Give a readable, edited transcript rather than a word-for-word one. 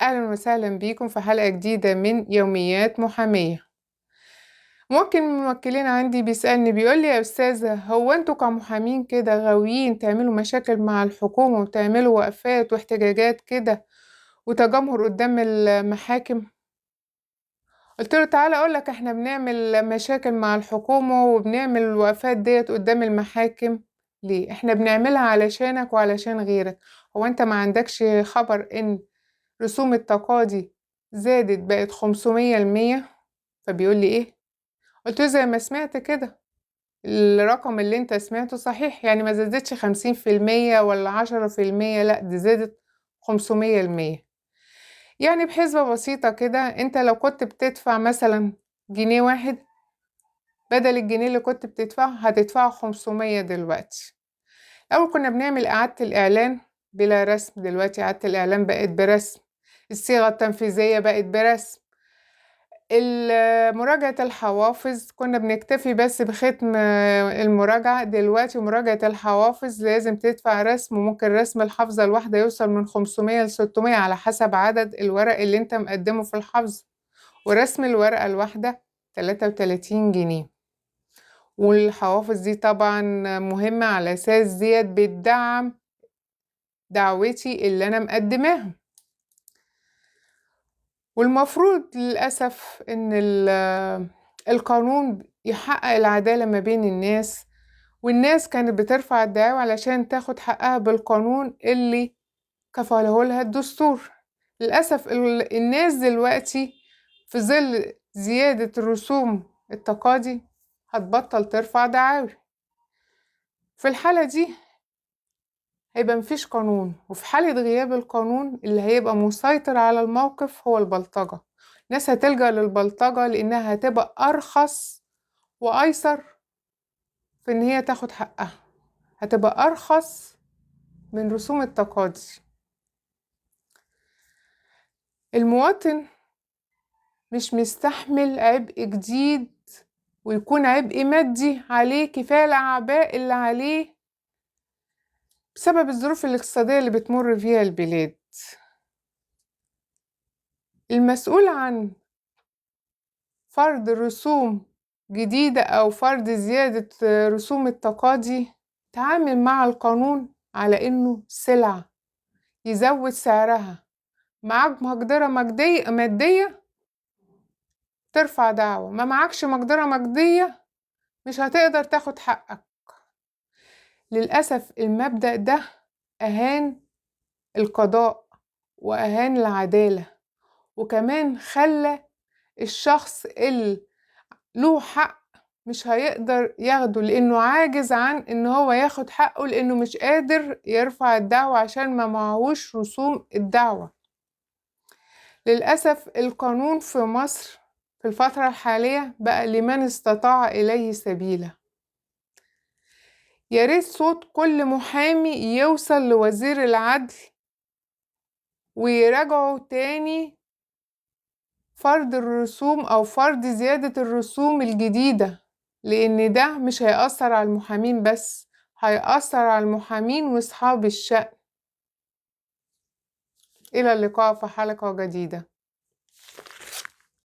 أهلا وسهلا بيكم في حلقة جديدة من يوميات محامية. موكل من الموكلين عندي بيسألني بيقول لي يا أستاذة، هو انتوا كمحامين كده غاويين تعملوا مشاكل مع الحكومة وتعملوا وقفات واحتجاجات كده وتجمهر قدام المحاكم؟ قلت له تعالى اقول لك، احنا بنعمل مشاكل مع الحكومة وبنعمل الوقفات ديت قدام المحاكم ليه؟ احنا بنعملها علشانك وعلشان غيرك. هو انت ما عندكش خبر ان رسوم التقاضي زادت بقت 500%؟ فبيقول لي ايه؟ قلت له زي ما سمعت كده، الرقم اللي انت سمعته صحيح، يعني ما زادتش 50% ولا 10%، لا دي زادت 500%. يعني بحسبة بسيطة كده، انت لو كنت بتدفع مثلا جنيه واحد، بدل الجنيه اللي كنت بتدفعه هتدفعه 500 دلوقتي. الأول كنا بنعمل إعادة الإعلان بلا رسم، دلوقتي إعادة الإعلان بقت برسم، الصيغة التنفيذية بقت برسم، مراجعة الحوافظ كنا بنكتفي بس بختم المراجعة، دلوقتي مراجعة الحوافظ لازم تدفع رسم، وممكن رسم الحافظة الواحدة يوصل من 500 لستمية على حسب عدد الورق اللي انت مقدمه في الحافظة، ورسم الورقة الواحدة 33 جنيه. والحوافظ دي طبعا مهمة على أساس ديت بتدعم دعوتي اللي أنا مقدماها. والمفروض للأسف إن القانون يحقق العدالة ما بين الناس، والناس كانت بترفع الدعاوى علشان تاخد حقها بالقانون اللي كفله لها الدستور. للأسف الناس دلوقتي في ظل زيادة الرسوم التقاضي هتبطل ترفع دعاوي. في الحالة دي هيبقى مفيش قانون، وفي حالة غياب القانون اللي هيبقى مسيطر على الموقف هو البلطجة. الناس هتلجأ للبلطجة لأنها هتبقى أرخص وأيسر في إن هي تاخد حقها، هتبقى أرخص من رسوم التقاضي. المواطن مش مستحمل عبء جديد ويكون عبء مادي عليه، كفاية الأعباء اللي عليه بسبب الظروف الاقتصادية اللي بتمر فيها البلاد. المسؤول عن فرض رسوم جديدة أو فرض زيادة رسوم التقاضي تعامل مع القانون على إنه سلعة يزود سعرها. معاك مقدرة مادية ترفع دعوة، ما معكش مقدرة مادية مش هتقدر تاخد حقك. للأسف المبدأ ده أهان القضاء وأهان العدالة، وكمان خلى الشخص اللي له حق مش هيقدر ياخده لأنه عاجز عن إن هو ياخد حقه، لأنه مش قادر يرفع الدعوة عشان ما معهوش رسوم الدعوة. للأسف القانون في مصر في الفترة الحالية بقى لمن استطاع إليه سبيلا. يا ريت صوت كل محامي يوصل لوزير العدل ويراجعوا تاني فرض الرسوم أو فرض زيادة الرسوم الجديدة، لأن ده مش هيأثر على المحامين بس، هيأثر على المحامين وأصحاب الشأن. إلى اللقاء في حلقة جديدة.